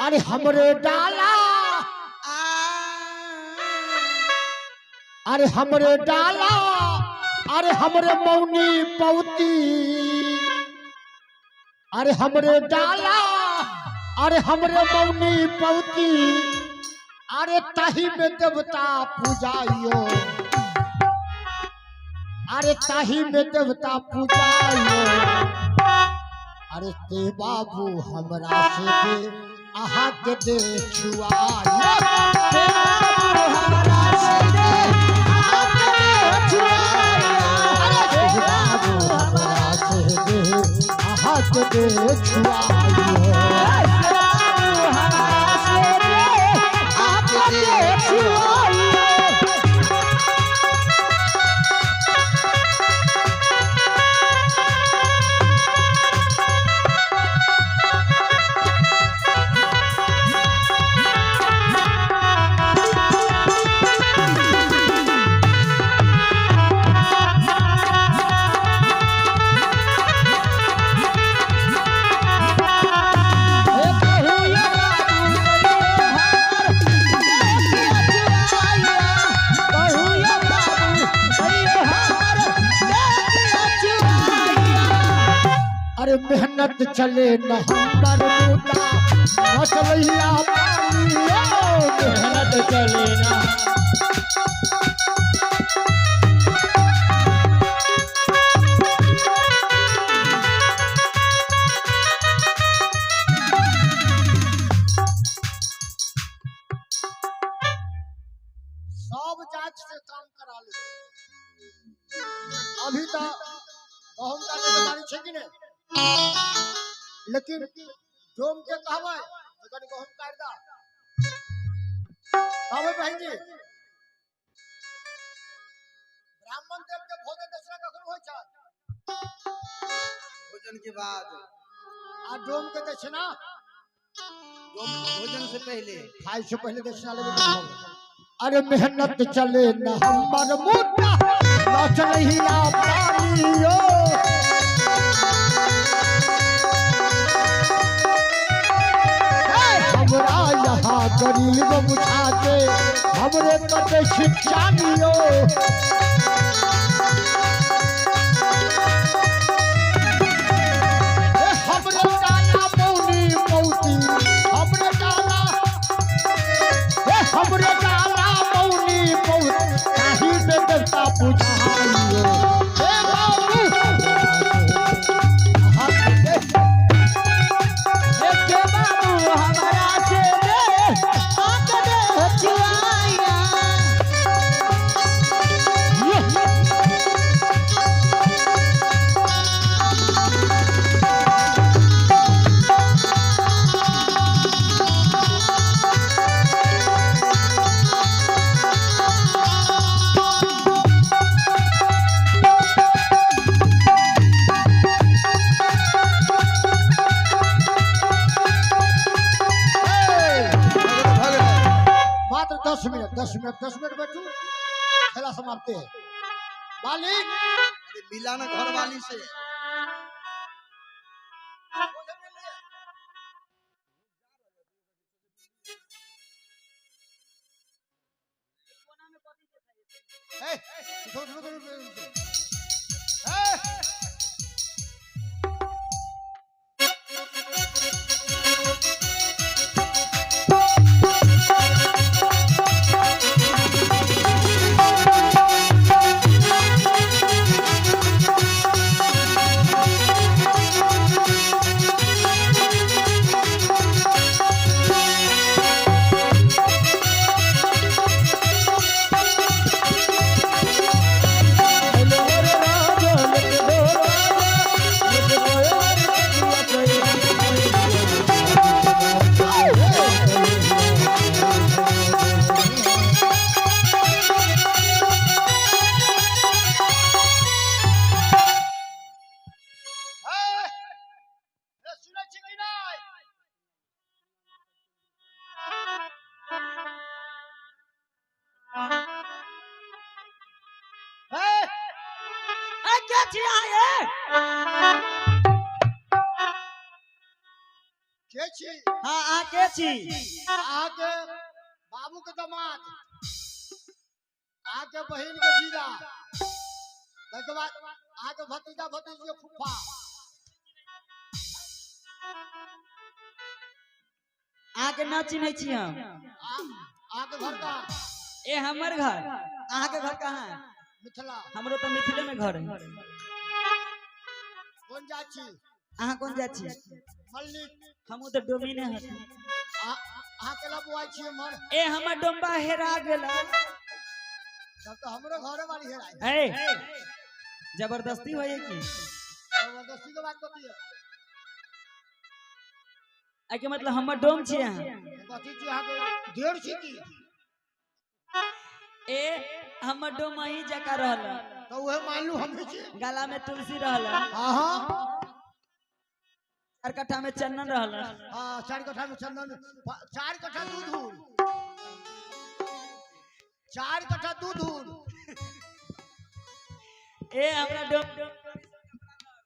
अरे हमरे डाला, अरे हमरे डाला, अरे हमरे मौनी पौती, अरे हमरे डाला, अरे हमरे मौनी पौती, अरे ताही में देवता पूजाइयो, अरे ताही में देवता पूजाइयो, अरे ते बाबू हमरा से दे अहाँ के दे छुआइयो, ते बाबू हमरा से दे अहाँ के दे छुआइयो, अरे ते बाबू हमरा से दे अहाँ के दे छुआइयो, ते बाबू हमरा से दे अहाँ के दे छुआइयो। अरे मेहनत चले न हमर मुदा न चलैया पानी, मेहनत चले न सब जात से काम करा ले। अभी तो गहुम काटे के बारी छै कि नहीं, लेकिन डोम के कहबै तऽ कनि गहुम काटि दा, कहबै बहिन जी। ब्राह्मण देव के भोजन दक्षिणा कखन होइ छै? भोजन के बाद। आ डोम के दक्षिणा? डोम भोजन से पहले, खाय से पहले दक्षिणा लेबै। अरे मेहनत चले न हमर मुद्दा न चलैया पानियो, हमरा यहाँ गरीब बुझाते हमरे कटे शिक्षा दियो, हमरे डाला मौनी पौती, हमरे डाला, हमरे डाला मौनी पौती, ताही में देवता पूजाइयो, हे बाबू हमरा से दे आके दे छुआइया। मात्र 10 मिनट, 10 मिनट, 10 मिनट बैठू, खेला समाप्त है। मालिक अरे मिला ना घर वाली से। के के छी? हाँ, अहाँ के छी? अहाँके बाबू के दामाद, अहाँके बहिन के जीजा, ताहिके बाद अहाँके भतीजा भतीजी के फूफा। अहाँके न चिन्है छी हम। अहाँके घर कहाँ? ए हमर घर, अहाँके घर कहाँ है? मिथिला। हमरो तो मिथिले में घर है। कोन जात छी? अहाँ कोन जात छी? मल्लिक। हमहूँ तऽ डोमिने हती। अहाँ केला बुआइ छी एम्हर? ए हमर डोम्बा हेरा गेल। तब तऽ हमरो घरे वाली हेराइ। ए जबरदस्ती होइए की? जबरदस्ती के बात कथी है? एहिके मतलब हमर डोम छी अहाँ? कथी छी अहाँके? डेढ़ छी की? ए हमर डोम अहीं जकाँ रहल। तऽ उहे मानलू हमही छी। गला में तुलसी रहल। हाँ, चार कट्ठा में चंदन रहल। हाँ, 4 कट्ठा में चंदन, 4 कट्ठा दूध उल, 4 कट्ठा दूध उल। ए हमरा डोम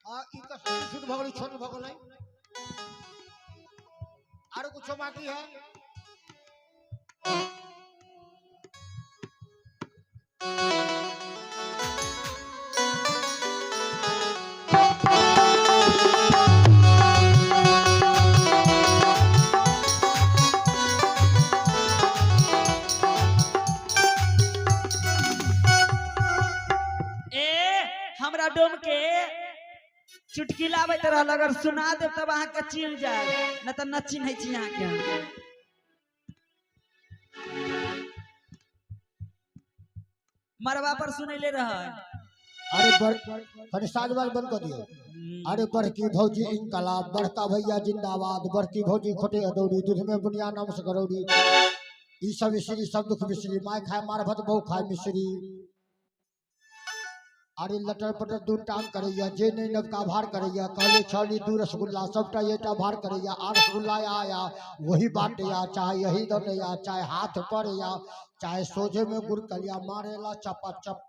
आ ई तऽ शुद्ध भऽ गेलै, छोट भऽ गेलै। आरो कुछो बाकी है? ए हमरा डोम के चुटकी लाबैत रहल, अगर सुना देब तब अहाँके चिन्ह जाय, न तऽ न चिन्है छी अहाँके हम। मरबा पर सुनैले रहै। अरे बड़ कनि साज बाज बंद कऽ दियौ। अरे बड़की भौजी इनकलाब, बड़का भैया जिंदाबाद, बड़की भौजी खोटे अदौरी, दूध में बुनिया नाम से करौरी, ई सब मिश्री सब दुख मिश्री, my खाए मार भात बहु खाए मिश्री। अरे लटर पटर दू टांग करैया, जे नहीं नवका भार करैया, कहले छली 2 रसगुल्ला सबटा एटा भार करैया, आ रसगुल्ला आया वही बात या, चाहे यही दौड़ैया, चाहे हाथ पर या, चाहे सोझे में गुड़ कलिया, मारेला चपा चप।